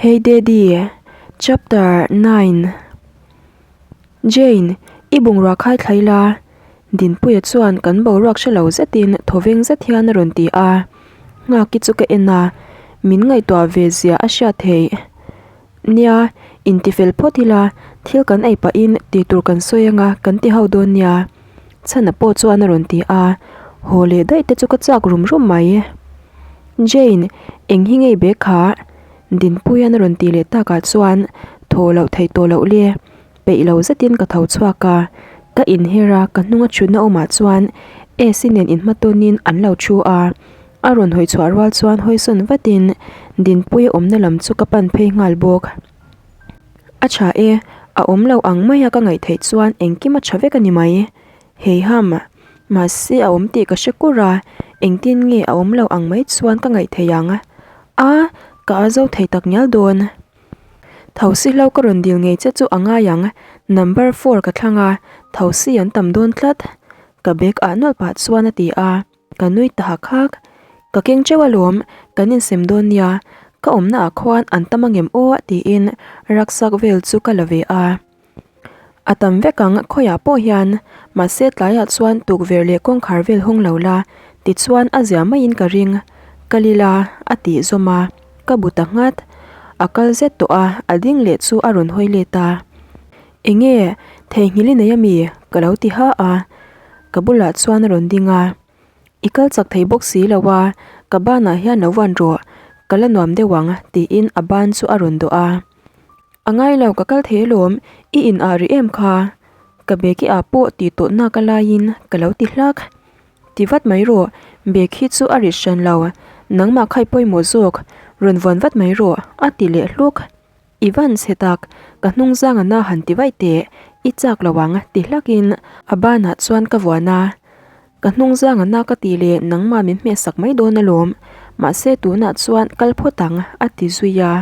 Hey Daddy, Chapter 9 Jane, i bungrua khai thlai la, Dinpuia chuan kan boruak hre lo zetin thawveng zet hian a rawn ti a. Nghaki chu ka en a, min ngaihtuah ve zia a hriat theih. Nia, intifel phawt ila, thil kan ei pahin tih tur kan sawi anga kan ti ho dawn nia. Chhana pawh chuan a rawn ti a, haw leh daih te chu ka chak rum rum mai. Jane, eng hi ngei bag kha? Dinpuia'n a rawn tih leh takah chuan thaw loh theih tawh loh le. Peih lo zetin ka tho chhuak a, ka inher a, ka hnunga thutna awmah chuan Esi nen inhmatawnin an lo thu a. A rawn hawi chhuah rual chuan hawisawn vatin Dinpuia awmna lam chu ka pan phei nghal bawk. A tha e, a awm lo ang maia ka ngaih theih chuan engkim a tha vek a ni mai. Heiham, mahse a awm tih ka hre kur a, engtin nge a awm lo ang mai chuan ka ngaih theih ang? A, ka a zo thei tak ngial dawn. Thosi hlo ka rawn dil ngei che chu a ngai ang, number four ka thlang a, thosi an tam dawn tlat. Ka bag ah nawlh pah chuan a ti a. Ka nui ta hak hak. Ka keng teuh alawm, kan insem dawn nia, ka awmna ah khuan an tam angem aw tiin rucksack vel chu ka la ve a. A tam vek ang khawiah pawh hian, mahse tlaiah chuan tukverh leh kawngkhar vel hawng lo la, tichuan a zia maiin ka ring. Ka li la, a tih zawm a, ka bu ta nghat. A kal zet tawh a, a ding leh chu a rawn hawi let a. Enge, theihnghilh i nei ami? ka lo ti ha a. Ka bulah chuan a rawn ding a, I kal chak thei bawk si lo a, ka banah hian lo vuan rawh, ka la nuam deuh ang tiin a ban chu a rawn dawh a. A ngai lo ka kal thei alawm, i in ah rih em kha? Ka bag i ah pawh tih tawh nak a laiin ka lo ti hlak. Ti vat mai rawh, bag hi chu a rit hran lo, nangmah kha i pawimawh zawk, rawn vuan vat mai rawh a ti leh hluk. I van chhe tak, ka hnung zang a na han ti vaih teh, i chak lo ang ti hlakin a banah chuan ka vuan a. Ka hnung zang a na ka tih leh nangmah min hmeh sak mai dawn alawm, mahse tunah chuan kal phawt ang a ti zui a.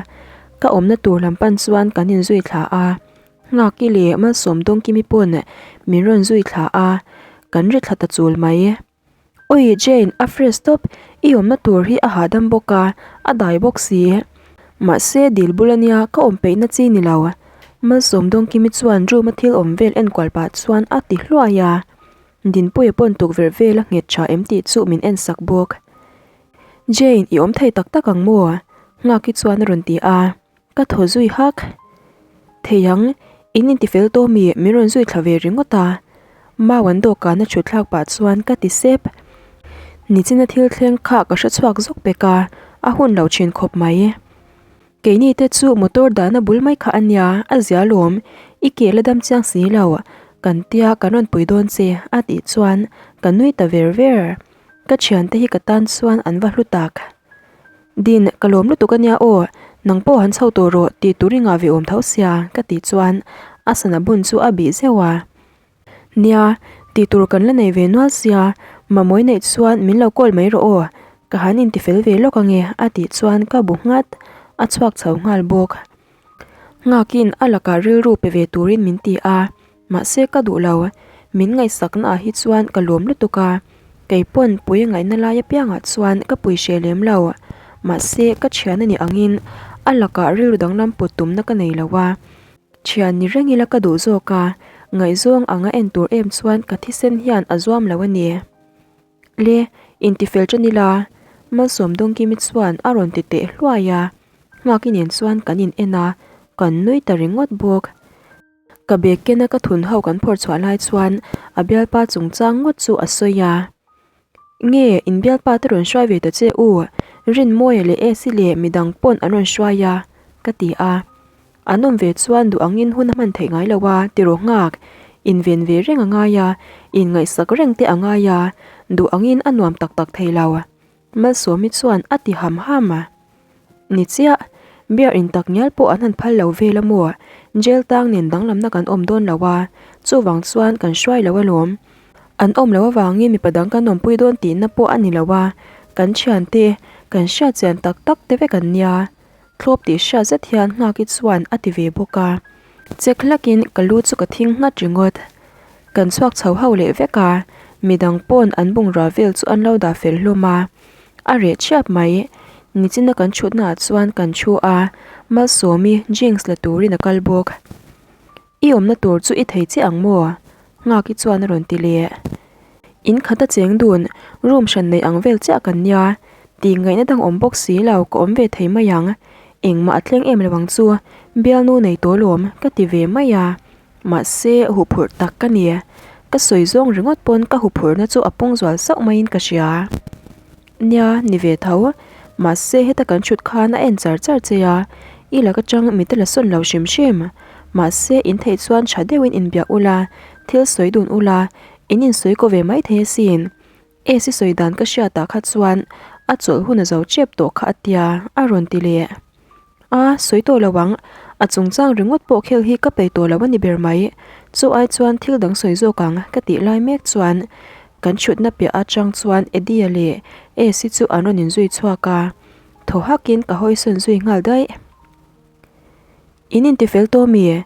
Ka awmna tur lam pan chuan kan inzui thla a, Nghaki leh Malsawm Dawngkimi pawn min rawn zui thla a, kan ri thla ta chul mai. Oi Jane, a fresh tawp, i awmna tur hi a hahdam bawk a, a dai bawk si. Mahse dil bul ania ka awm peihna chi ni lo. Malsawm Dawngkimi chuan room a thil awm vel enkual pah chuan a ti hluai a. Dinpuia pawn tukverh vel a nghet tha em tih chu min en sak bawk. Jane, i awm thei tak tak ang maw? Nghaki chuan a rawn ti a. Ka thaw zui hak. Thei ang, in intifel tawh mi min rawn zui thla ve ringawt a. Mau an dawhkan a thut thlak pah chuan ka ti sep. Nichina thil thleng kha ka hre chhuak zawk pek a, a hun lo thin khawp mai. Keini te chu motor dahna bul mai kha a nia, a zia lawm, i ke la dam chiang si lo, kan tia kan rawn pui dawn che a tih chuan ka nui ta ver ver. Ka thiante hi ka tan chuan an va hlu tak. Din, ka lawm lutuk a nia aw, nang pawh han chho tawh rawh tih tur i ngah ve awm tho sia ka tih chuan a sana bun chu a bih zeuh a. Nia, tih tur kan la nei ve nual sia, Mamawi neih chuan min lo call mai rawh aw, ka han intifel ve lawk ange a tih chuan ka bu nghat, a chhuak chho nghal bawk. Nghakin a lakah rilru pe ve turin min ti a. Mahse ka duh lo, min ngaihsakna ah hi chuan ka lawm lutuk a, kei pawn pui ngaihna lai apiangah chuan ka pui hreh lem lo. Mahse ka thian a nih angin a lakah rilru danglam put tumna ka nei lo a, thian ni reng ila ka duh zawk a, ngaihzawng anga en tur em chuan ka thisen hian a zuam lo a ni. Le, intifel tan ila, Malsawm Dawngkimi chuan a rawn ti teh hluai a, Nghaki nen chuan kan in en a, kan nui ta ringawt bawk. Ka bag kena ka thun ho kan phawrh chhuah lai chuan a bialpa chungchang ngawt chu a sawi a. Nge in bialpa te rawn hruai ve ta che u, Rinmawia leh Esi leh midang pawn an rawn hruai a, ka ti a. An awm ve chuan duh angin hun a hman theih ngai lo a, tiraw nghak, inven ve reng a ngai a, inngaihsak reng te a ngai a, duh angin a nuam tak tak thei lo. Malsawmi chuan a ti ham ham a. Ni chiah, beer in tak ngial pawh an han phal lo vel a maw? Jail tang nen danglamna kan awm dawn lo a, chuvang chuan kan hruai lo alawm. An awm loh avangin mipa dang kan awmpui dawn tihna pawh a ni lo a, kan thiante, kan hriatchian tak tak te vek an nia. Thlawp tih hriat zet hian Nghaki chuan a ti ve bawk a. Chek hlakin ka lu chu ka thing nghat ringawt. Kan chhuak chho ho leh vek a, midang pawn an bungrua vel chu an lo dah fel hlawm a. A reh thiap mai. Nichina kan thutnaah chuan kan thu a, Malsawmi drinks la turin a kal bawk. I awmna tur chu i thei chiah ang maw? Nghaki chuan a rawn ti leh. In khat a cheng dun, room hran nei ang vel chiah kan nia. Tih ngaihna dang awm bawk si lo, ka awm ve thei mai ang. Engmah a thleng em lo ang chu, bialnu nei tawh lawm, ka ti ve mai a. Mahse, huphurh tak ka ni. Ka sawi zawng ringawt pawn ka huphurhna chu a pung zual sauh maiin ka hria. Nia, ni ve tho. Mahse, heta kan thut khan a en char char che a, i lak atang mi te la sawn lo hrim hrim. Mahse, in theih chuan tha deuhin inbiak ula, thil sawi dun ula, in insawi ko ve mai thei asin. Esi sawi dan ka hriatah kha chuan a chawlh hun a zo tep tawh kha a tia, a rawn ti leh. A, sawi tawh lo ang. A chungchang ringawt pawh khel hi ka peih tawh lo a ni ber mai. Chu ai chuan thil dang sawi zawk ang ka tih lai mek chuan kan thutna piah atang chuan Eddie-a leh Esi chu an rawn inzui chhuak a, thaw hakin ka hawisawn zui nghal daih. In intifel tawh mi?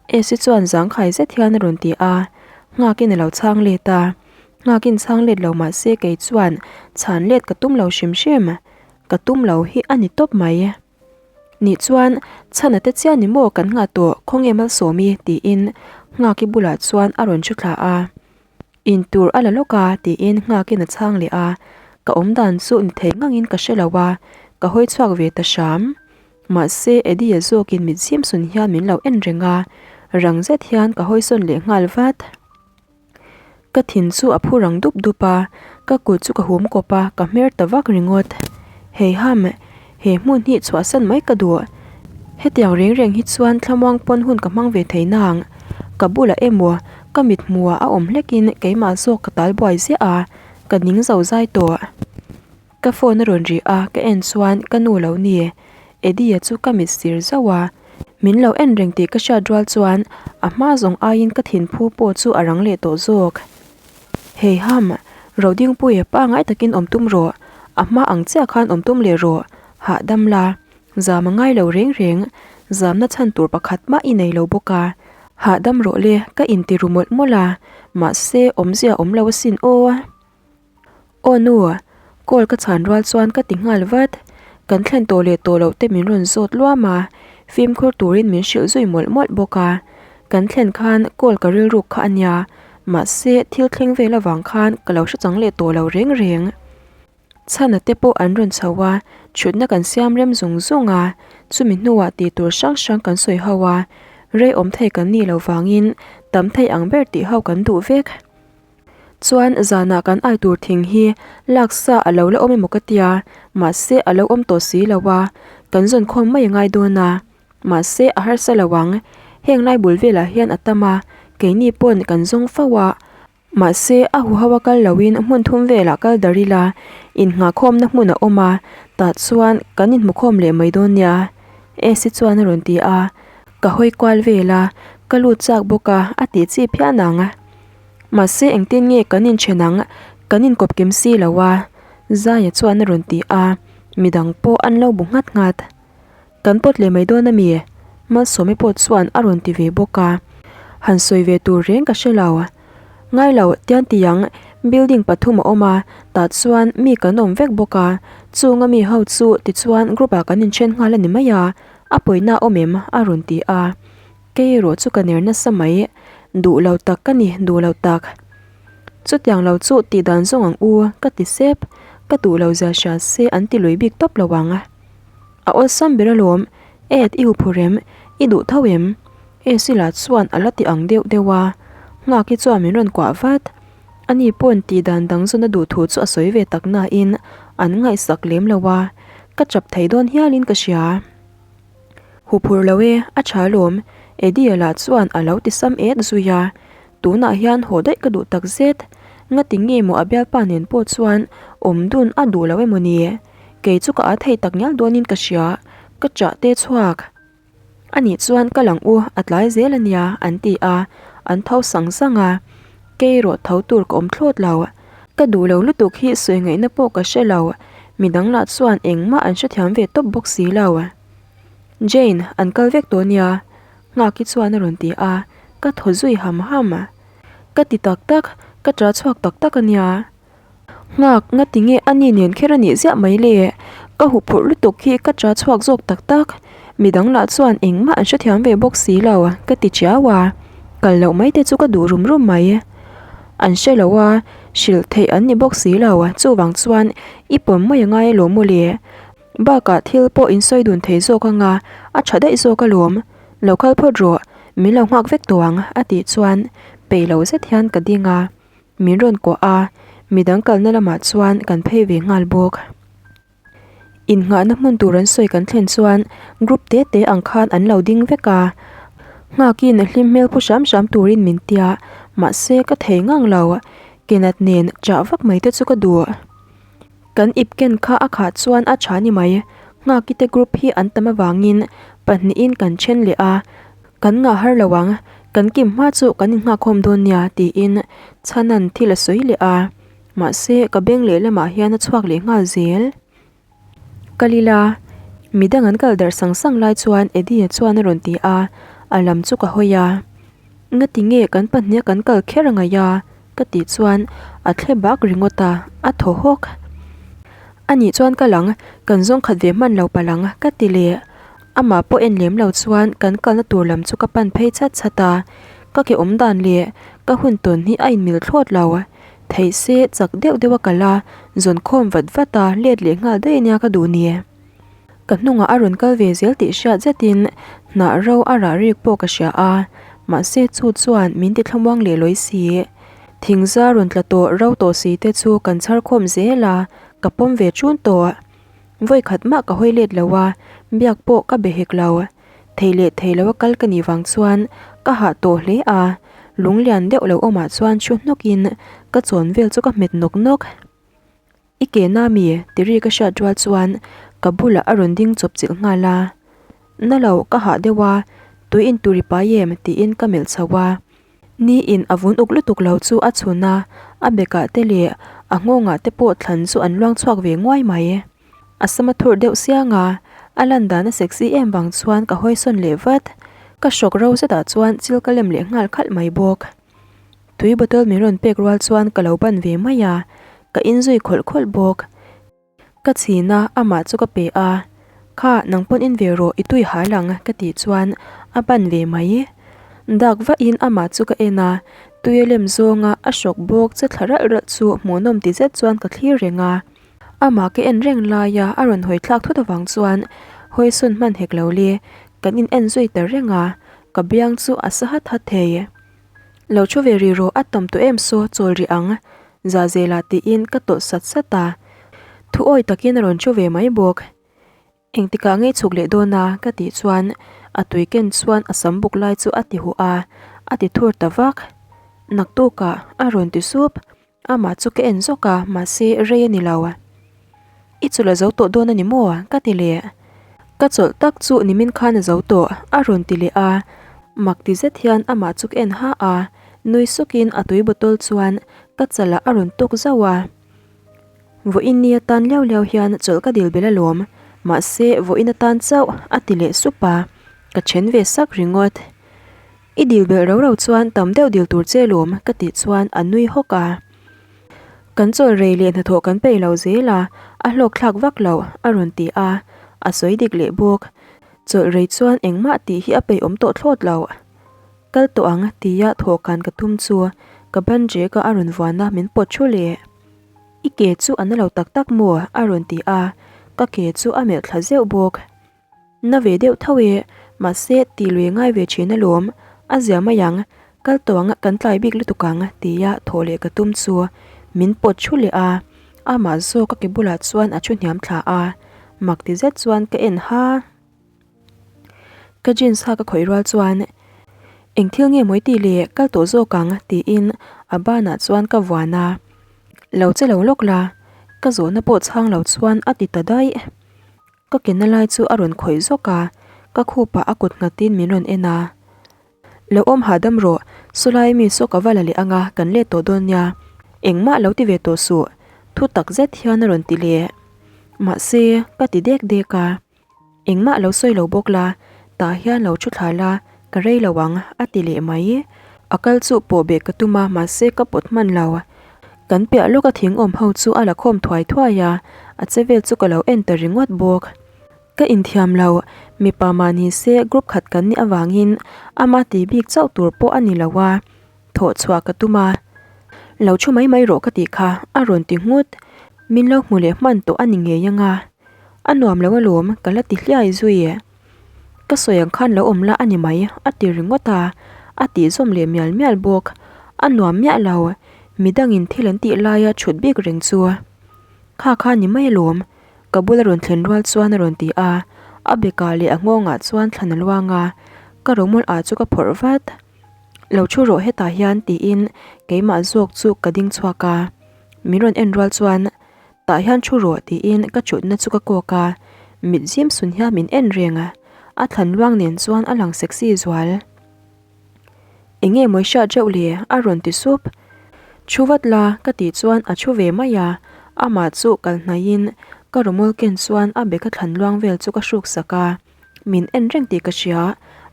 Esi chuan zangkhai zet hian a rawn ti a, nghakin a lo chhang let a. Nghakin chhang let lo mah se kei chuan chhan let ka tum lo hrim hrim. Ka tum lo hi a ni tawp mai. Nih chuan, Chhana te chiah ni maw kan nghah tawh, khawnge Malsawmi? tiin Nghaki bulah chuan a rawn thu thla a. In tur a la lawk a, tiin Nghakin a chhang leh a. Ka awm dan chu ni thei ngangin ka hre lo a, ka hawi chhuak ve ta hram. Mahse, Eddie-a zawkin mit zim sun hian min lo en reng a, rang zet hian ka hawi sawn leh nghal vat. Ka thin chu a phu rang dup dup a, ka kut chu ka hum kawp a, ka hmer ta vak ringawt. Heiham, he hmun hi chhuahsan mai ka duh. Hetiang reng reng hi chuan thlamuang pawn hun ka hmang ve thei nang. Ka bulah emaw, ka mit hmuhah a awm hlekin keimah zawk ka tal buai ziah a, ka ning zo zai tawh. Ka phone a rawn ri a, ka en chuan ka nu lo ni. Eddie-a chu ka mit sir zauh a, min lo en reng tih ka hriat rual chuan a hma zawng aiin ka thinphu pawh chu a rang leh tawh zawk. Hei ham, Rodingpuia pangai takin awm tum rawh, a hma ang chiah khan awm tum leh rawh, hahdam la, zam a ngai lo reng reng, zamna chhan tur pakhat mah i nei lo bawk a, hahdam rawh le ka inti ru mawlh mawlh a, mahse awmzia awm lo asin aw. Aw nu, call ka chhan rual chuan ka ti nghal vat. Kan thlen tawh leh tawh loh te min rawn zawt luam a, fimkhur turin min hrilh zui mawlh mawlh bawk a. Kan thlen khan call ka rilruk kha a nia, mahse thil thleng vel avang khan ka lo hre chang leh tawh lo reng reng. Chhana te pawh an rawn chho a, thutna kan siam rem zung zung a, chumi hnuah tih tur hrang hrang kan sawi ho a, rei awm thei kan nih loh vangin tam thei ang ber tih ho kan duh vek. Chuan zanah kan ai tur thing hi laksa a lo la awm emaw ka tia, mahse a lo awm tawh si lo a, kan zawn khawm mai a ngai dawn a, mahse a harsa lo ang, heng lai bul velah hian a tam a, keini pawn kan zawng fo a, mahse a huho a kal loin hmun thum velah kal dar ila, innghahkhawmna hmun a awm a, tah chuan kan inhmukhawm leh mai dawn nia, Esi chuan a rawn ti a, ka hawi kual vel a, ka lut chak bawk a, a tih chi phian ang. Mahse engtin nge kan inthen ang, kan inkawp kim si lo a, Zaia chuan a rawn ti a, midang pawh an lo bu nghat nghat. Kan pawt leh mai dawn a mi? Malsawmi pawh chuan a rawn ti ve bawk a, han sawi ve tur reng ka hre lo. Ngai lo, tian ti ang, building pathum a awm a, tah chuan mi kan awm vek bawk a, chunga mi ho chu tichuan group ah kan inthen nghal a ni mai a, a pawina a awm em? a rawn ti a. Kei erawh chu ka ner nasa mai, duh lo tak ka ni, duh lo tak. Chutiang lo chu tih dan zawng ang u, ka ti sep, ka duh lo zia hria se an ti lui bik tawp lo ang. A awlsam ber alawm, Ed i huphur em, i duh tho em? Esi lah chuan a la ti ang deuh deuh a, Nghaki chuan min rawn kuah vat. Ani pawn tih dan dang zawn a duh thu chu a sawi ve tak nain an ngaihsak lem lo a, ka chap thei dawn hialin ka hria. Huphurh lo e, a tha alawm, Eddie-a lah chuan a lo ti sam et zui a, tunah hian haw daih ka duh tak zet. Ngati nge maw a bialpa nen pawh chuan awm dun a duh lo emaw ni? Kei chu ka a thei tak ngial dawnin ka hria, ka chah te chhuak. Anih chuan ka lang u, a tlai zel ania, an ti a, an tho sang sang a. Kei erawh tho tur ka awm thlawt lo. Ka duh lo lutuk hi sawi ngaihna pawh ka hre lo, midang lah chuan engmah an hrethiam ve tawp bawk si lo. Jane, an kal vek tawh nia, Nghaki chuan a rawn ti a, ka thaw zui ham ham. Ka ti tak tak, ka ṭah chhuak tak tak a nia. Nghak, ngati nge a ni nen kher a nih ziah mai le? Ka huphurh lutuk hi ka cha chhuak zawk tak tak. Midang lah chuan engmah an hrethiam ve bawk si lo ka ti chiau a, kal loh mai te chu ka duh rum rum mai. An hre lo a, hrilh theih an ni bawk si lo, chuvang chuan i pawm mai a ngai alawm mawle. Bakah thil pawh in sawi dun thei zawk anga a tha daih zawk alawm. Lo kal phawt rawh, min lo nghak vek tawh ang a tih chuan peih lo zet hian ka ding a, min rawn kuah a, midang kalna lamah chuan kan phei ve nghal bawk. Innghahna hmun tur an sawi kan thlen chuan group te te ang khan an lo ding vek a, nghakin hlim hmel pu hram hram turin min tia, mahse ka thei ngang lo, kenat nen chah vak mai te chu ka duh. Kan ip ken kha a khah chuan a tha ni mai, nghaki te group hi an tam avangin pahnihin kan then leh a, kan ngah har lo ang, kan kim hma chu kan innghakawm dawn nia tiin Chhanan thil a sawi leh a. Mahse, ka beng lehlamah hian a chhuak leh nghal zel. Kal ila, midang an kal darh sang sang lai chuan Eddie-a chuan a rawn ti a, a lam chu ka hawi a. Ngati nge kan pahniha kan kal kher a ngaih a? ka tih chuan a thle bak ringawt a, a thaw hawk. Anih chuan kal ang, kan zawng khat ve hman lo palh ang ka ti leh. Amah pawh en lem lo chuan kan kalna tur lam chu ka pan phei chat chat a, ka ke awm dan leh ka hun tawn hi a inmil thlawt lo. Theih se chak deuh deuh a kal a, zawn khawm vat vat a, let leh nghal daih ania ka duh ni. Ka hnungah a rawn kal ve zel tih hriat zetin hnah ro a rah rik pawh ka hria a, mahse chu chuan min ti thlamuang leh lawi si. Thingza rawn tla tawh ro tawh si te chu kan chhar khawm zel a, ka pawm ve chun tawh. Vawi khat mah ka hawi let lo a, biak pawh ka be hek lo. Thei leh thei lo a kal ka nih vang chuan ka hah tawh hle a, lunglian deuh lo awmah chuan thu hnawkin ka chawn vel chu ka hmet nawk nawk. I ke na mi? ti ri ka hriat rual chuan ka bulah a rawn ding chawp chilh nghal a. Na lo, ka hah deuh a, tui in tur i pai em? tiin ka melh chho a. Ni in a vun uk lutuk lo chu a chhun a, a bekah te leh a nghawngah te pawh thlan chu an luang chhuak ve nguai mai. A sam a thurh deuh siang a, a lan dan a sexy em vang chuan ka hawisawn leh vat. Ka hrawk ro zetah chuan chil ka lem leh nghal khalh mai bawk. Tui bottle min rawn pek rual chuan ka lo ban ve mai a, ka inzui khawlh khawlh bawk. Ka chhin a, amah chu ka pe a, Kha, nang pawn in ve rawh, i tui hal ang ka tih chuan a ban ve mai. Dak vahin amah chu ka en a, tui a lem zawnga a hrawk bawk che thla ralh ralh chu hmuhnawm ti zet chuan ka thlir reng a. Amah ka en reng laia a rawn hawi thlak thut avang chuan hawisawn hman hek lo le, kan in en zui ta reng a, ka biang chu a sa hat hat thei. Lo thu ve rih rawh a tam tawh em saw chawl rih ang, Zahzela tiin ka tawlh sat sat a, thu awi takin a rawn thu ve mai bawk. Engtikah ngei chhuk leh dawn a? ka tih chuan a tui ken chuan a sam buk lai chu a ti huh a, a ti thur ta vak. Naktukah a rawn ti sup, amah chu ka en zawk a, mahse rei a ni lo. I chawlh a zo tawh dawn a ni maw? ka ti leh. Ka chawlh tak chu nimin khan a zo tawh, a rawn ti leh a. Mak ti zet hian amah chu ka en ha a, nui sukin a tui bottle chuan ka chalah a rawn tuk zauh a. Vawiin ni atan liau liau hian chawlh ka dil belh alawm, mahse vawiin atan chauh a ti leh sup a, ka then ve sak ringawt. I dil belh ro ro chuan tam deuh dil tur che alawm ka tih chuan a nui hawk a. Kan chawl rei leh hnathawh kan peih lo zel a, a hlawk thlak vak lo a rawn ti a, a sawi dik leh bawk. Chawlh rei chuan engmah tih hi a peih awm tawh thlawt lo. Kal tawh ang tia thawhkan ka tum chu ka ban rek a a rawn vuan a min pawt thu leh. I ke chu a na lo tak tak maw? a rawn ti a, ka ke chu a melh thla zeuh bawk. Na ve deuh tho e, mahse ti lui ngai ve thin alawm, a zia mai ang, kal tawh ang kan tlai bik lutuk ang tia thawh leh ka tum chu min pawt thu leh a, amah zawk ka ke bulah chuan a thu hniam thla a, mak ti zet chuan ka en ha. Ka jeans ha ka khawih rual chuan eng thil nge mawi tih leh kal tawh zawk ang tiin a banah chuan ka vuan a, lo che lo lawk la, ka zawhna pawh chhang lo chuan a ti ta daih. Ka ke na lai chu a rawn khawih zawk a, ka khupah a kut nghatin min rawn en a. Lo awm hahdam rawh, sawlai mi saw ka va la leh anga kan let tawh dawn nia, engmah lo ti ve tawh suh, thu tak zet hian a rawn ti leh. Mahse, ka ti dek dek a. Engmah lo sawi lo bawk la, tah hian lo thu thla la, ka rei lo ang, a ti leh mai. A kal chu pawh beh ka tum a, mahse ka pawt hman lo. Kan piah lawka thing awm ho chu a la khawm thuai thuai a, a che vel chu ka lo en ta ringawt bawk. Ka inthiam lo, mipa mah ni se group khat kan nih avangin ama ti bik chauh tur pawh a ni lo a, thawh chhuah ka tum a. Lo thu mai mai rawh ka tih kha a rawn ti nghut. Min lo hmu leh hman tawh a ni ngei anga. A nuam lo alawm ka la ti hliai zui. Ka sawi ang khan lo awm la a ni mai, a ti ringawt a, a tih zawm leh mial mial bawk. A nuam miah lo, midangin thil an tih laia chhut bik reng chu. Kha kha ni mai alawm, ka bula rawn thlen rual chuan a rawn ti a, a bekah leh a nghawngah chuan thlan a luang a, ka rawmawlh ah chu ka phawrh vat. Lo thu rawh hetah hian tiin keimah zawk chu ka ding chhuak a, min rawn en rual chuan Tah hian thu rawh tiin ka thutna chu ka kawk a, mit zim sun hian min en reng a, a thlan luang nen chuan a lang sexy zual. Eng nge mawi hriat reuh le? a rawn ti sup. Thu vat la ka tih chuan a thu ve mai a, amah chu kal hnaihin ka rawmawl ken chuan a beka thlan luang vel chu ka hruk sak a, min en reng tih ka hria,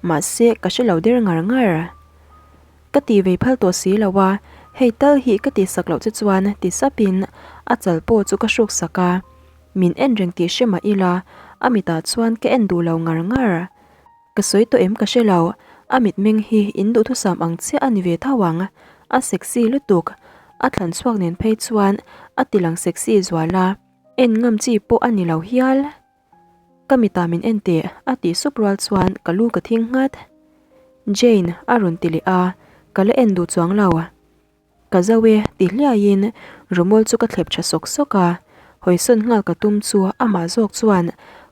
mahse ka hre lo der ngar ngar. Ka ti vei phal tawh si lo a, hei tal hi ka tih sak loh che chuan ti sapin a chal pawh chu ka hruk sak a, min en reng tih hre mah ila a mitah chuan ka en duh lo ngar ngar. Ka sawi tawh em ka hre lo, a mitmeng hi in duhthusam ang chiah a ni ve tho ang, a sexy lutuk, a thlan chhuak nen phei chuan a ti lang sexy zual a, en ngam chi pawh a ni lo hial. Ka mitah min en teh a tih sup rual chuan ka lu ka thing nghat. Jane a rawn ti leh a, ka la en duh chuang lo. Ka zo e ti hliaiin rumawl chu ka thlep tha sawk sawk a, hawisawn nghal ka tum chu amah zawk chuan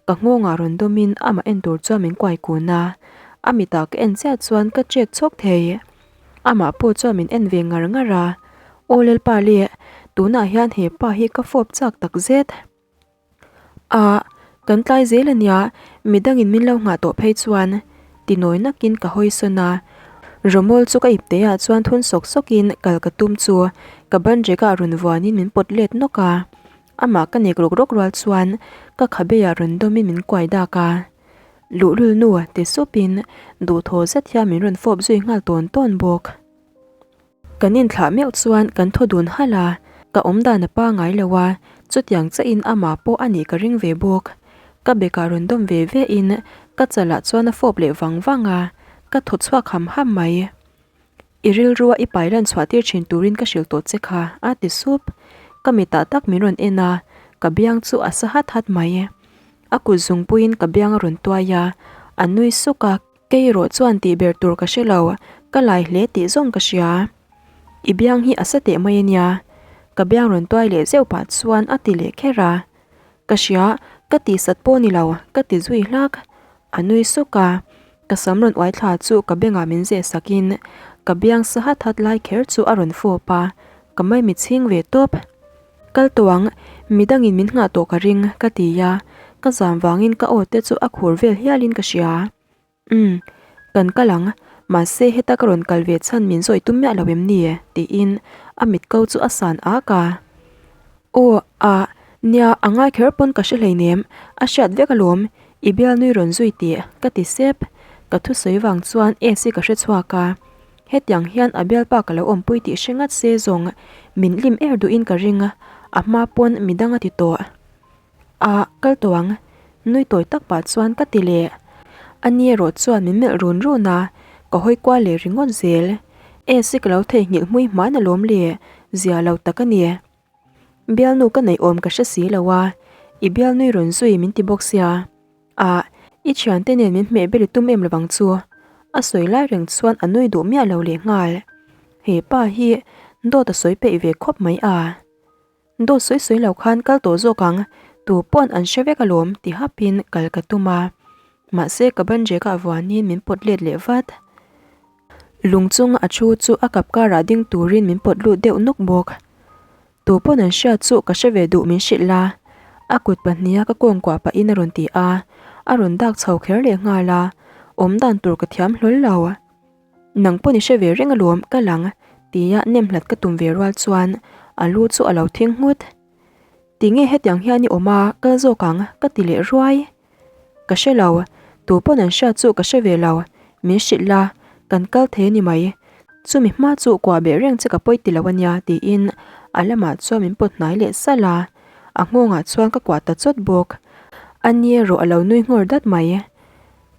ka nghawngah rawn dawmin amah en tur chuan min kuai kun a, a mitah ka en chiah chuan ka chek chhawk thei. Amah pawh chuan min en ve ngar ngar a, Aw Lalpa le, tunah hian he pa hi ka fawp chak takzet. A, kan tlai zel a nia, midangin min lo nghah tawh phei chuan ti nawi nakin ka hawi sawn a. Rawmawl chu ka ipte ah chuan thun sawk sawkin kal ka tum chu ka ban rek ah rawn vuanin min pawt let nawk a. Amah ka nek rawk rawk rual chuan ka khabe ah rawn dawmin min kuai dak a. Luhlul nu ti supin duhthaw zet hian min rawn fawp zui nghal tawn tawn bawk. Kan inthlah meuh chuan kan thaw dun halh a, ka awm dan a pangai lo a, chutiang chiahin amah pawh a nih ka ring ve bawk. Ka bekah rawn dawm ve ve in ka chalah chuan a fawp leh vang vang a, ka thaw chhuak ham ham mai. I rilrua i pai lan chhuah tir thin turin ka hrilh tawh che kha, a ti sup. Ka mitah tak min rawn en a, ka biang chu a sa hat hat mai. A kut zungpuiin ka biang a rawn tuai a, a nui suk a. Kei erawh chuan tih ber tur ka hre lo, ka lai hle tih zawng ka hria. I biang hi a sa teh mai a nia. Ka biang rawn tuai leh zeuh pah chuan a ti leh kher a. Ka hria, ka tih sat pawh ni lo, ka ti zui hlak. A nui suk a, ka sam rawn uai thla chu ka bengah min zeh sakin ka biang sa hat hat lai kher chu a rawn fawp a, ka maimi chhing ve tawp. Kal tawh ang, midangin min nghah tawh ka ring, ka ti a, ka zam vangin ka aw te chu a khur vel hialin ka hria. Umm, kan kal ang, mahse heta ka rawn kal ve chhan min sawi tum miah lo em ni? tiin a mit ko chu a san ak a. Aw, ah, nia, a ngai kher pawn ka hre hleinem, a hriat vek alawm, i bialnui rawn zui tih, ka ti sep. Ka thusawi vang chuan AC ka hre chhuak a. Hetiang hian a bialpa ka lo awmpui tih hre ngat se zawng min lim er duhin ka ring a, a hma pawn midang a ti tawh. Ah, kal tawh ang, nui tawi tak pah chuan ka ti leh. A ni erawh chuan min melh run run a, ka hawi kual leh ringawt zel. Esi ka lo theihnghilh hmui hman alawm le, zia lo tak a ni. Bialnu ka neih awm ka hre si lo a, i bialnui rawn zui min ti bawk sia. Ah, i thiante nen min hmeh ber i tum em lovang chu. A sawi lai reng chuan a nui duh miah lo leh nghal. He pa hi dawt a sawi peih ve khawp mai a. Dawt sawi sawi lo khan kal tawh zawk ang, tu pawn an hre vek alawm ti hapin kal ka tum a. Mahse ka ban rek ah vuanin min pawt let leh vat. Lung chung a thu chu a kap karah ding turin min pawt lut deuh nawk bawk. Tu pawn an hriat chu ka hre ve duh min hrilh la. A kut pahniha ka kawng kuah pahin a rawn ti a, a rawn dak chho kher leh nghal a, awm dan tur ka thiam hlawl lo. Nang pawn i hre ve reng alawm ka lang tia nem hlat ka tum ve rual chuan a lu chu a lo thing nghut. Tinge hetiang hian i awm a, kal zawk ang ka ti leh ruai. Ka hre lo, tu pawn an hriat chu ka hre ve lo, min hrilh la, kan kal thei a ni mai. Chumi hma chu kuah beh reng che ka pawi ti lo a nia tiin A lamah chuan min pawt hnai leh salh a, a nghawngah chuan ka kuah ta chawt bawk. A ni erawh a lo nui nghawr dat mai.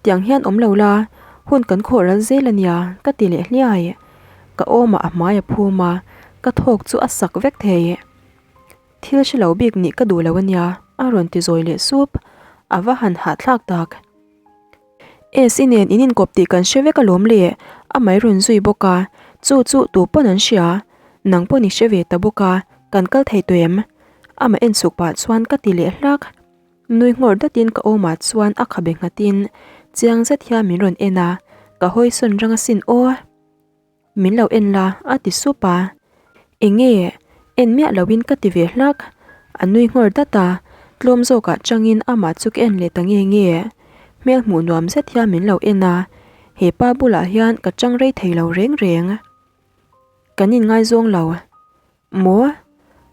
Tiang hian awm lo la, hun kan khawh ral zel a nia, ka ti leh hliai. Ka awmah a hmai a phum a, ka thawk chu a sak vek thei. Thil hre lo bik nih ka duh lo a nia, a rawn ti zawi leh sup. A va han hahthlak tak. S-i nen in inkawp tih kan hre vek alawm le, a mai rawn zui bawk a, chu chu tu pawn an hria. Nang pawn i hre ve ta bawk a, kan kal thei tawh em? Amah en chhuk pah chuan ka ti leh hlak. Nui nghawr datin ka awmah chuan a khabe nghatin chiang zet hian min rawn en a, ka hawisawn rang asin aw. Min lo en la a ti sup a. Enge? En miah loin ka ti ve hlak. A nui nghawr dat a, tlawm zawkah changin amah chu ka en leh ta nge nge. Hmel hmuh nuam zet hian min lo en a, he pa bulah hian ka chang rei thei lo reng reng. Kan inngaizawng lo. Maw?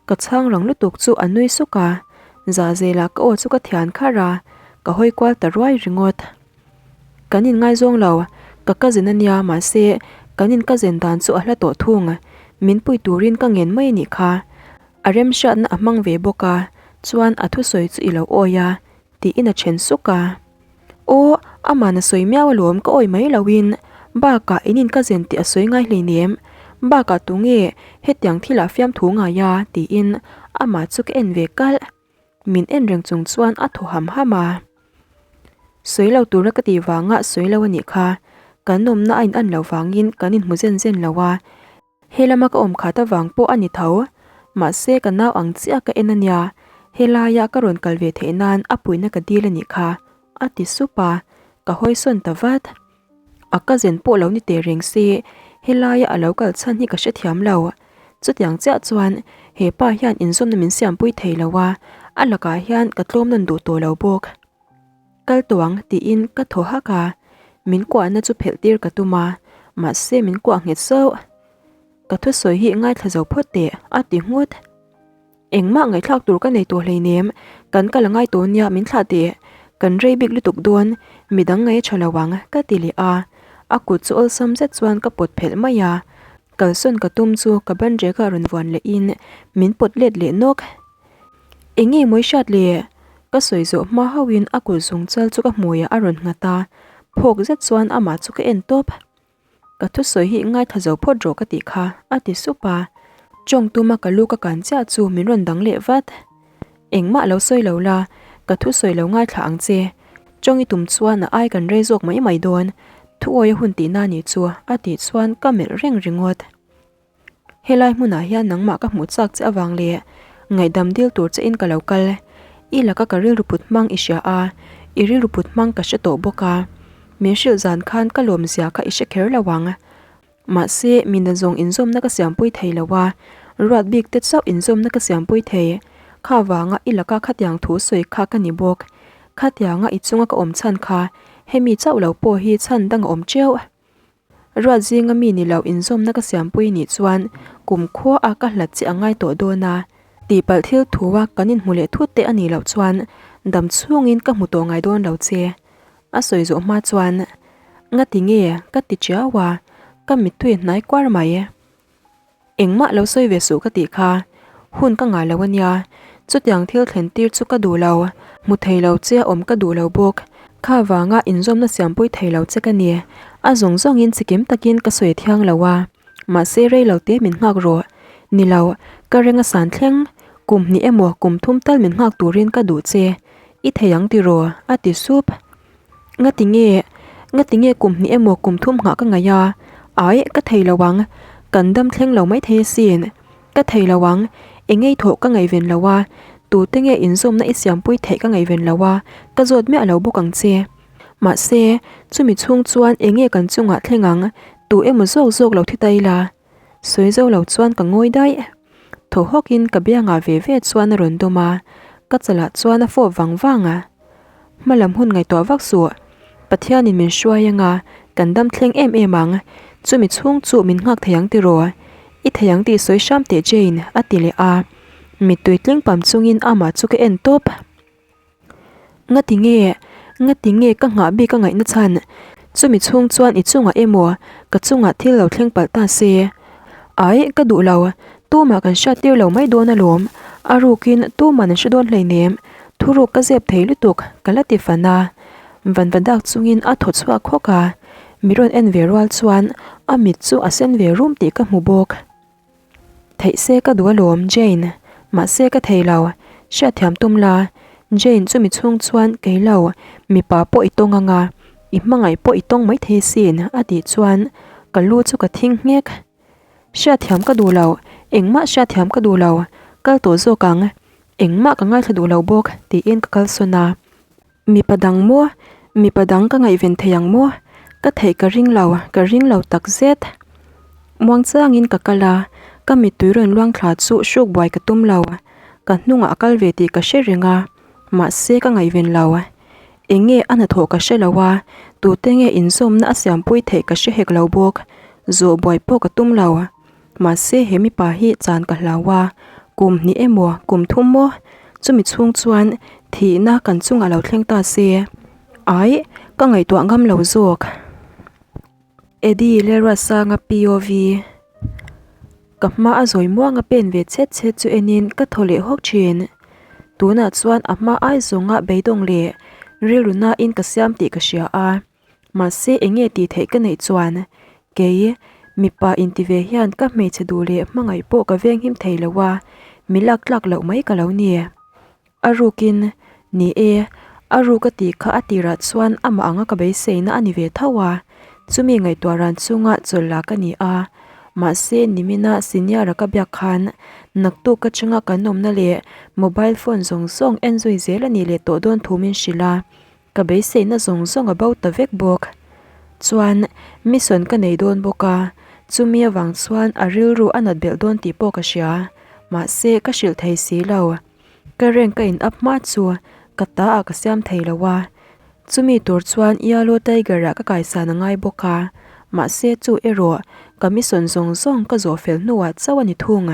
Ka chhang rang lutuk chu a nui suk a, Zahzelah ka aw chu ka thian kharh a, ka hawi kual ta ruai ringawt. Kan inngaizawng lo, ka cousin a nia mahse kan in cousin dan chu a hla tawh thung, min pui turin ka ngen mai a nih kha. A remhriatna a hmang ve bawk a, chuan a thusawi chu i lo awi a, tiin a then suk a. Aw, aman a sawi miau alawm ka awi mai loin, bakah in in ka zen tih a sawi ngai hleinem, bakah tunge hetiang thilah fiamthu ngai a tiin amah chu ka en ve kalh. Min en reng chung chuan a thaw ham ham a. Sawi lo tura ka tih vanga sawi lo a nih kha, kan awmna a in an loh vangin kan inhmu zen zen lo a, He lama ka awm khat avang pawh a ni tho. Mahse ka nau ang chiah ka en a nia, helaia ka rawn kal ve theih nan a puihna ka dil a nih kha, a ti sup a, ka hawisawn ta vat. A cousin pawh lo ni teh reng se, helaia a lo kal chhan hi ka hrethiam lo. Chutiang chiah chuan he pa hian inzawmna min siampui thei lo a, a lakah hian ka tlawm nawn duh tawh lo bawk. Kal tawh ang tiin ka thaw hak a, min kuahna chu phelh tir ka tum a, mahse min kuah nghet sauh. Ka thusawi hi ngaithla zo phawt teh a ti nghut. Engmah ngaihthlak tur ka nei tawh hleinem, kan kal a ngai tawh nia min thlah teh, kan rei bik lutuk dawn, midang ngaih a tha lo ang ka ti leh a, a kut chu awlsam zet chuan ka pawt phelh mai a, kalsawn ka tum chu ka ban rek ah rawn vuan leh in min pawt let leh nawk. Eng nge mawi hriat le? Ka sawi zawh hma hauhin a kut zung chal chu ka hmuiah a rawn nghat a, phawk zet chuan amah chu ka en tawp. Ka thusawi hi ngaithla zo phawt rawh ka tih kha, a ti sup a. Tawng tuma ka lu ka kan chiah chu min rawn dang leh vat. Engmah lo sawi lo la, ka thusawi lo ngaithla ang che. Tawng i tum chuan a ai kan rei zawk mai mai dawn, thuawi a hun tihna ni chu, a tih chuan ka melh reng ringawt. Helai hmunah hian nangmah ka hmuh chak che avang leh ngaihdam dil tur che in ka lo kal. I laka ka rilru put hmang i hria a, i rilru put hmang ka hre tawh bawk a. Min hrilh zan khan ka lawm zia kha i hre kher lo ang. Mahse, mi nazawng inzawmna ka siampui thei lo a, ruat bik te chauh inzawmna ka siampui thei. Kha vanga i laka khatiang thu sawi kha ka ni bawk. Khatianga i chunga ka awm chhan kha hemi chauh lo pawh hi chhan dang a awm teuh. Ruat zinga mi ni lo inzawmna ka siampui nih chuan kum khua a ka hlat che a ngai tawh dawn a, tihpalh thil thu a kan inhmu leh thut te a nih loh chuan dam chhungin ka hmu tawh ngai dawn lo che. A sawi zawh hma chuan, Ngati nge? ka ti chiau a, ka mittui hnai kuar mai. Engmah lo sawi ve suh ka tih kha, hun ka ngah lo a nia, chutiang thil thlen tir chu ka duh lo, hmu thei lo che a awm ka duh lo bawk, kha vanga inzawmna siampui thei lo che ka ni, a zawng zawngin chikim takin ka sawi thiang lo a, mahse rei lo te min nghak rawh, ni lo, ka reng a san thleng, kum hnih emaw kum thum tal min nghak turin ka duh che, i thei ang tiraw a ti sup. Ngati nge? Ngati nge kum hnih emaw kum thum nghah ka ngaih a? Ai, ka thei lo ang. Kan dam thleng lo mai thei asin. Ka thei lo ang. Eng ei thawh ka ngaihven lo a, tute nge inzawmna i siampui theih ka ngaihven lo a, ka zawt miah lo bawk ang che. Mahse, chumi chhung chuan eng nge kan chungah thleng ang, tu emaw zawk zawk lo thi ta ila? Sawi zo lo chuan ka ngawi daih. Thaw hawkin ka biangah ve ve chuan a rawn dawm a, ka chalah chuan a fawp vang vang a. Hma lam hun ngaihtuah vak suh, Pathianin min hruai anga kan dam thleng em em ang, chumi chhung chu min nghak thei ang tiraw? I thei ang tih sawi hram teh Jane, a ti leh a. Mittui tling pam chungin amah chu ka en tawp. Ngati nge? Ngati nge ka nghah bik a ngaihna chhan? Chumi chhung chuan i chungah emaw ka chungah thil lo thleng palh ta se? Ai, ka duh lo. Tumah kan hriat tir lo mai dawn alawm, a rukin tuman an hre dawn hleinem, thuruk ka zep thei lutuk ka la ti fan a. Vanva dak chungin a thaw chhuak hawk a, mi rawn en ve rual chuan a mit chu a sen ve rum tih ka hmu bawk. Theih se ka duh alawm Jane, mahse ka thei lo, hriatthiam tum la, Jane chumi chhung chuan kei lo, mipa pawh i tawng ang a, i hmangaih pawh i tawng maithei sin a tih chuan ka lu chu ka thing nghek. Hriatthiam ka duh lo, engmah hriatthiam ka duh lo, kal tawh zawk ang, engmah ka ngaithla duh lo bawk tiin ka kalsawn a. Mipa dang maw? Mipa dang ka ngaihven thei ang maw? Ka theih ka ring lo, ka ring lo tak zet. Muangchangin ka kal a, ka mittui rawn luang thla chu hruk buai ka tum lo. Ka hnungah a kal ve tih ka hre reng a, mahse ka ngaihven lo. Eng nge a hnathawh ka hre lo a, tute nge inzawmna a siampui theih ka hre hek lo bawk. Zawh buai pawh ka tum lo. Mahse he mipa hi chan ka hlau a, kum hnih emaw kum thum maw? Chumi chhung chuan thihna kan chungah lo thleng ta se. Aih, ka ngaihtuah ngam lo zawk. Eddie Lerasanga POV Ka hma a zawi muanga pen ve chhet chhet chu enin ka thaw leh hawk thin. Tunah chuan a hma ai zawnga beidawng leh rilru nain ka siam tih ka hria a. Mahse eng nge tih theih ka neih chuan kei mipa inti ve hian ka hmeichhe duh leh hmangaih pawh ka venghim thei lo a, mi lak tlak loh mai ka lo ni. A rukin, ni e, a ruk a tih kha a tirah chuan amah anga ka beiseina a ni ve tho a, chumi ngaihtuah ran chunga chawlh la ka ni a, mahse nimina senior-a ka biak khan naktuk ka chunga kan awmna leh mobile phone zawng zawng en zui zel a nih leh tawh dawn thu min hrilh a. Ka beiseina zawng zawng a bo ta vek bawk. Chuan, mission ka nei dawn bawk a, chumi avang chuan a rilru a nat belh dawn tih pawh ka hria. Mahse, ka hrilh thei si lo. Ka rank ka in up hma chu ka ta ah ka siam thei lo a. Chumi tur chuan Yellow Tiger ah ka kaisan a ngai bawk a. Mahse, chu erawh ka mission zawng zawng ka zawh fel hnuah chauh a ni thung.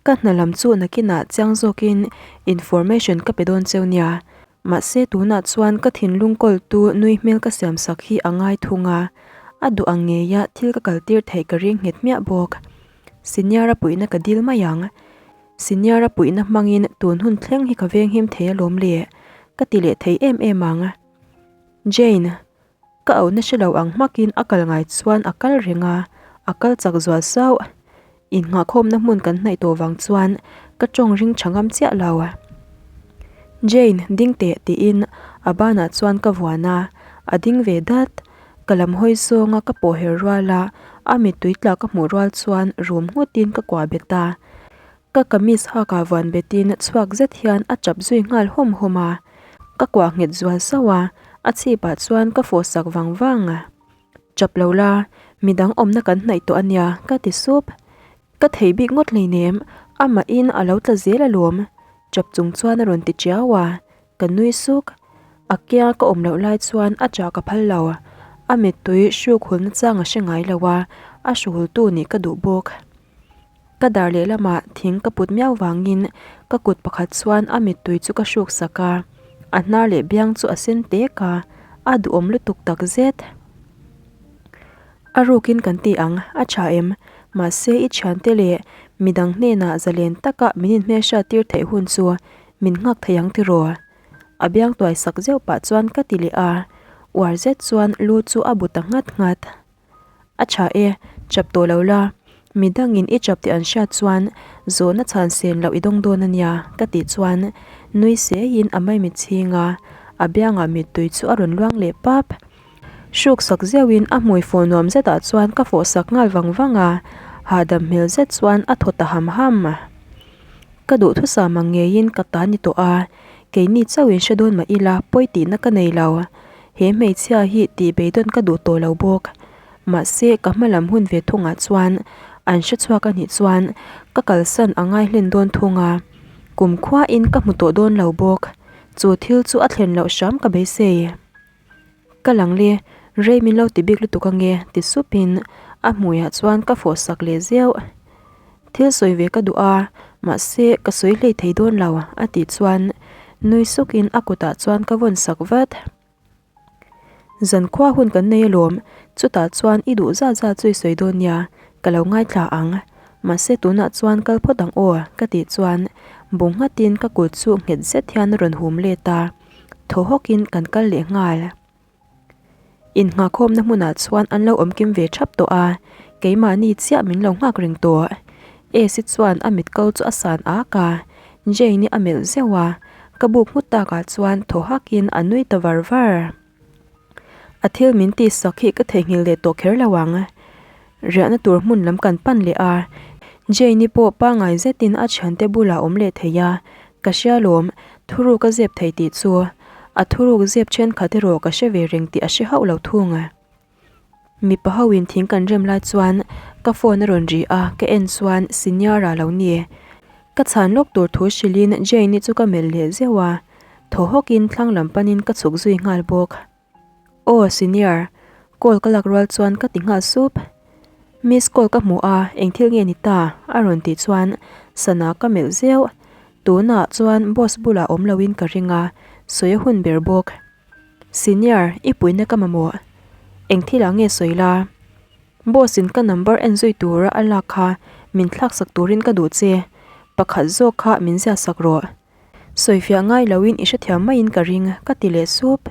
Ka hna lam chu nakinah chiang zawkin information ka pe dawn cheu nia. Mahse tunah chuan ka thinlung kawltu nui hmel ka siam sak hi a ngai thung a, a duh ang ngeia thil ka kaltir theih ka ring nghet hmiah bawk. Senior-a puihna ka dil mai ang. Senior-a puihna hmangin tun hun thleng hi ka venghim thei alawm le, ka ti leh thei em em ang. Jane. Ka auhna hre lo ang hmakin a kal ngai chuan a kal reng a, a kal chak zual sauh. Innghahkhawmna hmun kan hnaih tawh vang chuan ka tawng ring tha ngam chiah lo. Jane, ding teh tiin a banah chuan ka vuan a, a ding ve dat. Ka lam hawi zawnga ka pawh her rual a, a mittui tla ka hmuh rual chuan rum nghutin ka kuah bet a. Ka kamis hakah vuan betin chhuak zet hian a chap zui nghal hawm hawm a, ka kuah nghet zual sauh a, a chhipah chuan ka fawh sak vang vang a. Chap lo la, midang awmna kan hnaih tawh a nia ka ti sup. Ka thei bik ngawt hleinem, amahin a lo tla zel alawm, chap chung chuan a rawn ti tiau a, ka nui suk. A kia ka awm loh lai chuan a chah ka phal lo, a mittui hruk hulna chang a hre ngai lo a, a hruhultu nih ka duh bawk. Ka dar lehlamah thing ka put miau vangin ka kut pakhat chuan a mittui chu ka hruk sak a, a hnar leh biang chu a sen tek a, a duhawm lutuk tak zet. A rukin kan ti ang, a tha em? Mahse i thiante leh midang hnenah zalen taka min inhmelhriat tir theih hun chu min nghak thei ang tiraw? A biang tuai sak zeuh pah chuan ka ti leh a, uar zet chuan lu chu a bu ta nghat nghat. A tha e, chap tawh lo la, midangin i chap tih an hriat chuan zawhna chhan sen loh i dawng dawn a nia ka tih chuan nui seiin a maimit chhing a, a biangah mittui chu a rawn luang leh pap. Hruk sak zeuhin a hmui fawh nuam zetah chuan ka fawh sak nghal vang vang a, hahdam hmel zet chuan a thaw ta ham ham. Ka duhthusam ang ngeiin ka ta ni tawh a, keini chauhin hre dawn mah ila pawi tihna ka nei lo. He hmeichhia hi tih beidawn ka duh tawh lo bawk. Mahse ka hma lam hun ve thungah chuan an hre chhuak a nih chuan ka kalsan a ngai hlen dawn thung a, kum khuain ka hmu tawh dawn lo bawk. Chu thil chu a thlen loh hram ka beisei. Ka lang le, rei min lo ti bik lutuk ange ti supin a hmuiah chuan ka fawh sak leh zeuh. Thil sawi ve ka duh a, mahse ka sawi hlei thei dawn lo a tih chuan nui sukin a kutah chuan ka vawn sak vat. Zankhua hun kan nei alawm, chutah chuan i duh zat zat chu i sawi dawn nia, ka lo ngaithla ang. Mahse tunah chuan kal phawt ang aw ka tih chuan bu nghatin ka kut chu nghet zet hian a rawn hum let a, thaw hawkin kan kal leh nghal. Innghahkhawmna hmunah chuan an lo awm kim ve thap tawh a, keimahni chiah min lo nghak reng tawh. Esi chuan a mit ko chu a san ak a, Jane-i a melh zeuh a, ka buk nghut takah chuan thaw hakin a nui ta var var. A thil min tihsak hi ka theihnghilh leh tawh kher lo ang. Riahna tur hmun lam kan pan leh a, Jane-i pawh pangngai zetin a thiante bulah awm leh thei a, ka hria lawm, thuruk a zep thei tih chu. A thuruk zep thenkhat erawh ka hre ve reng tih a hre hauh lo thung. Mipa hoin thing kan rem lai chuan ka phone a rawn ri a, ka en chuan Senior-a lo ni. Ka chhan lawk tur thu hrilhin Jane-i chu ka melh leh zeuh a, thaw hawkin thlang lam panin ka chhuk zui nghal bawk. Aw senior, call ka lak rual chuan ka ti nghal sup. Miss call ka hmu a, eng thil nge ni ta? a rawn tih chuan sana ka melh zeuh. Tunah chuan boss bulah awm loin ka ring a, sawi a hun ber bawk. Senior, i puihna ka mamawh. Eng thilah nge sawi la? Boss in ka number en zui tura a lak kha min thlaksak turin ka duh che. Pakhat zawk kha min ziahsak rawh. Sawifiah ngai loin i hrethiam maiin ka ring, ka ti leh sup.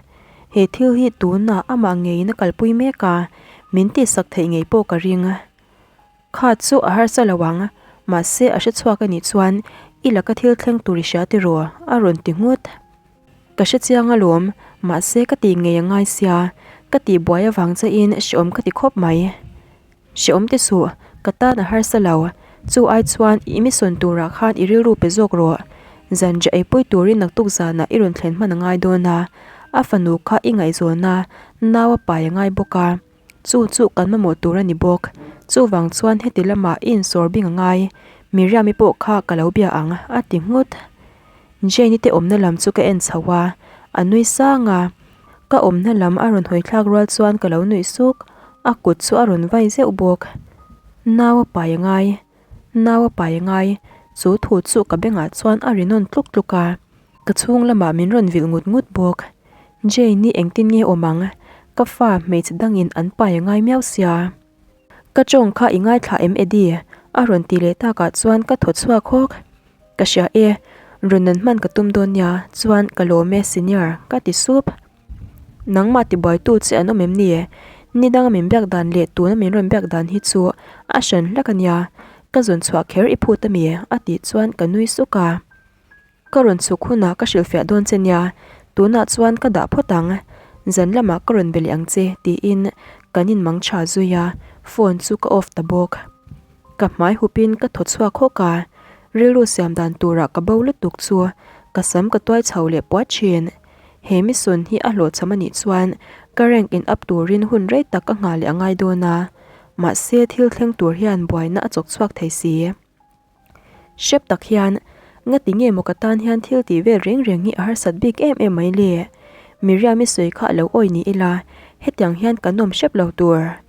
He thil hi tunah amah ngeiin a kalpui mek a, min tihsak theih ngei pawh ka ring. Kha chu a harsa lo ang, mahse a hrechhuak a nih chuan i laka thil thleng tur i hria tiraw? a rawn ti nghut. Ka hrechiang alawm, mahse ka tih ngei a ngai sia, ka tihbuai avang chaiin hreawm ka ti khawp mai. Hreawm te suh, ka tan a harsa lo. Chu ai chuan i mission turah khan i rilru pe zawk rawh. Zanriah eipui turin naktuk zanah i rawn thlen hman a ngai dawn a, a fanu kha i ngaihzawn a, nau a pai a ngai bawk a. Chu chu kan mamawh tur a ni bawk. Chuvang chuan heti lamah i insawr bing a ngai. Miriam-i pawh kha ka lo bia ang, a ti nghut. Jane-i te awmna lam chu ka en chho a, a nui sang a. Ka awmna lam a rawn hawi thlak rual chuan ka lo nuih suk, a kut chu a rawn vai zeuh bawk. Nau a pai a ngai, nau a pai a ngai, chu thu chu ka bengah chuan a ri nawn tluk tluk a, ka chhung lamah min rawn vilh ngut ngut bawk. Jane-i engtin nge awm ang, ka fa hmeichhe dangin an pai a ngai miau sia. Ka tawng kha i ngaithla em Eddie? a rawn ti leh takah chuan ka thaw chhuak hawk. Ka hria e, rawn nan hman ka tum dawn nia, chuan ka lawm e senior ka ti sup. Nangmah tibuaitu che an awm em ni? Ni danga min biak dan leh tuna min rawn biak dan hi chu a hran hlak a nia, ka zawn chhuah kher i phut a mi? a tih chuan ka nui suk a. Ka rawn chhuk hunah ka hrilhfiah dawn che nia, tunah chuan ka dah phawt ang, zan lamah ka rawn be leh ang che tiin kan inmang tha zui a, phone chu ka off ta bawk. Ka hmai hupin ka thaw chhuak hawk a, rilru siam dan turah ka bo lutuk chu ka sam ka tuai chho leh puat thin. He mission hi a hlawhchham a nih chuan ka rank in up turin hun rei tak ka nghah leh a ngai dawn a, mahse thil thleng tur hian buaina a chawk chhuak thei si. Hrep tak hian, Ngati nge maw ka tan hian thil tih vel reng reng hi a harsat bik em em mai le? Miriam-i sawi kha a lo awi ni ila, hetiang hian ka nawm hrep lo tur.